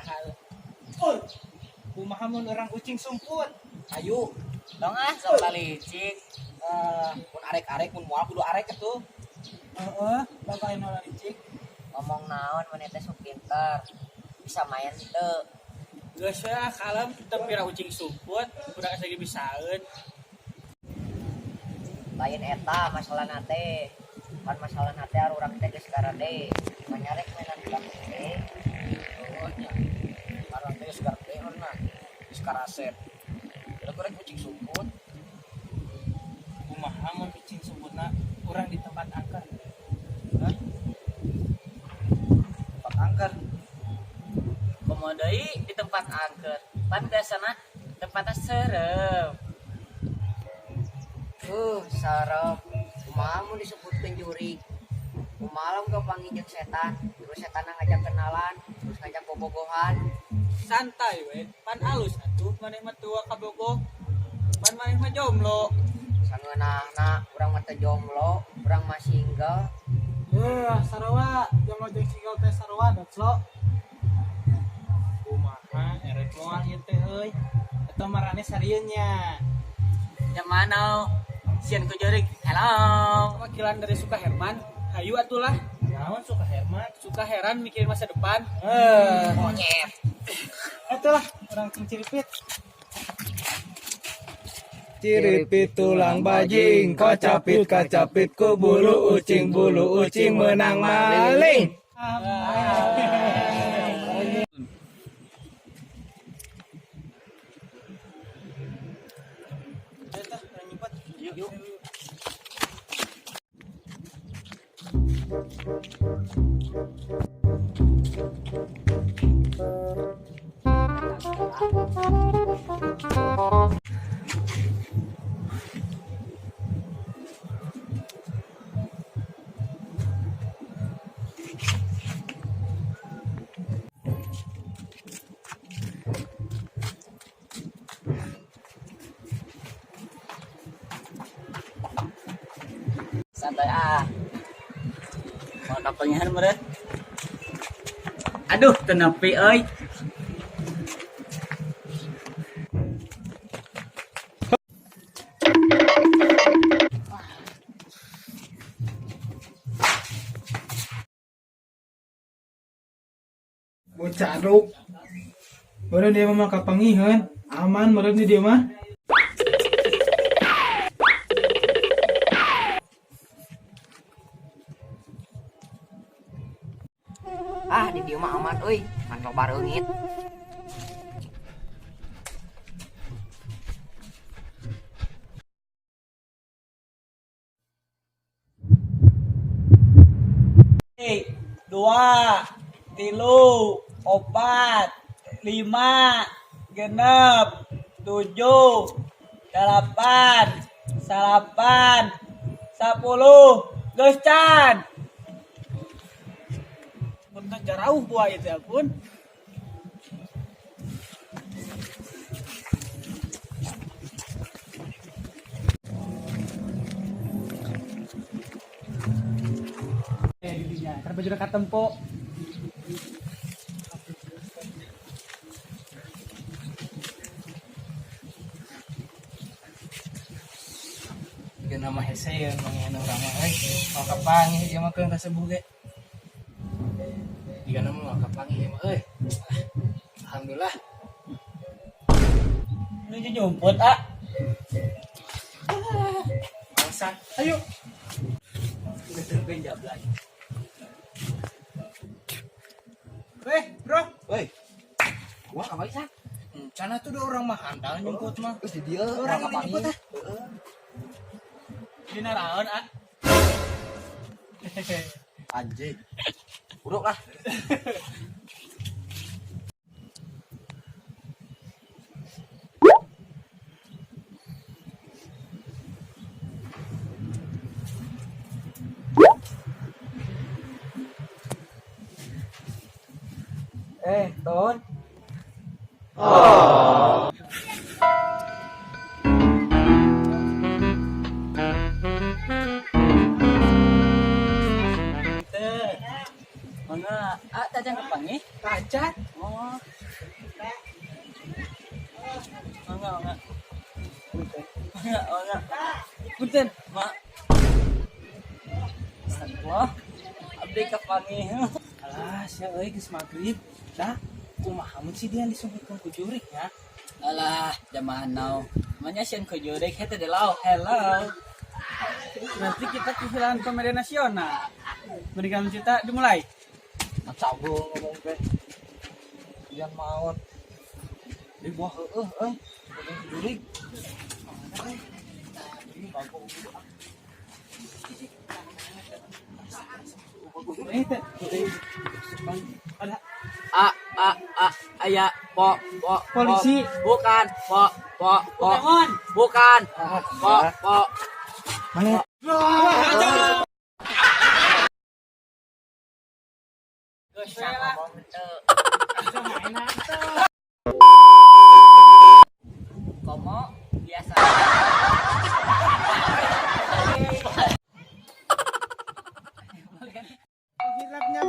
Mahal. Kumaha mun urang ucing sumput? Ayo, Dong ah, sok lalicik. Mun arek-arek mun moal kudu arek atuh. Heeh, bapak anu licik. Ngomong naon maneh teh sok pinter. Bisa main teu. Geus we ah kalem teu pira ucing sumput, urang asa ge bisaeun. Lain eta masalahna teh. Pan masalahna teh urang teh geus garede. Manyarek mainan budak gede. Oh nya. Urang teh geus garede urna. Geus karasep. Udah korek ucing sumput. Kumaha mun ucing sumputna urang di tempat angker. Hah? Tempat angker. Komo deui di tempat angker. Pan biasana tempatnya serem. Serem. Kumaha mun disebutkeun jurig. Kumaha lamun kapanggih jeung setan, terus setan ngajak kenalan, terus ngajak bobogohan. Santai we, pan alus atuh maneh mah tua kabogoh. Pan maneh mah jomblo. Sangeunahna urang mah teu jomblo, urang mah single. Sarua, jomblo jeung single teh sarua dot. Kumaha erek moal ieu teh euy. Atau marane sarieun nya. Yang mana? Sieun ku jurig. Hello. Wakilan dari Suka Herman, hayu atulah. Naon Suka Herman? Suka heran mikirin masa depan. Monyet. Itulah urang cing ciripit. Ciripit tulang bajing, kocapit kacapit ku bulu ucing menang maling. Yuk. Santai ah. Mau kapangihan meureun. Aduh, teu nepi euy. Bocah ruk. Meureun dia mah kapangiheun, aman meureun di dia mah. Ah, di dieu mah aman euy, ngan loba reungit. Dua, tilu, opat, lima, genep, tujuh, delapan, salapan, 10, geus can. Punten jarauh buah itu ya pun. Didinya, karena baju katempo. Ieu nama hese ya mangihan urang mah euy. Mau kapanggih ieu mah keun kasebuh ge. Jika nama mau kapanggih ieu mah euy. Alhamdulillah. Nuju nyumput ah. Bangsa. Ayo. Geus jablay. Weh, bro. Woi. Gua kapan sah? Cana tuh dua orang mah handal nyumput mah. Geus di dieu Urang nu nyumput ah. Dina raon ah. Anjing. Buruk lah. Ton. Mangga, ah tadi Acan kapanggih? Acan. Oh. Mangga, mangga. Mangga, mangga. Punten, Mak. Astagfirullah. Abdi kapanggih. Alah, sia euy geus magrib. Dah, kumaha mun si Dian disebutkeun ku jurig nya? Alah, zaman now. Namanya sieun ku jurig hete de lau. Hello. Berarti kita kehilangan komedi nasional. Berikan cerita dimulai. Cabul ngomong teh. Dian maot. Di buah heueuh euy. Disebutkeun ku jurig. Eh, teh. Ada A a a aya po po po. Polisi. Bukan po po po. Pokemon. Bukan po po. Mana? Bisa ngomong teu. Komo biasa. Hilapnya.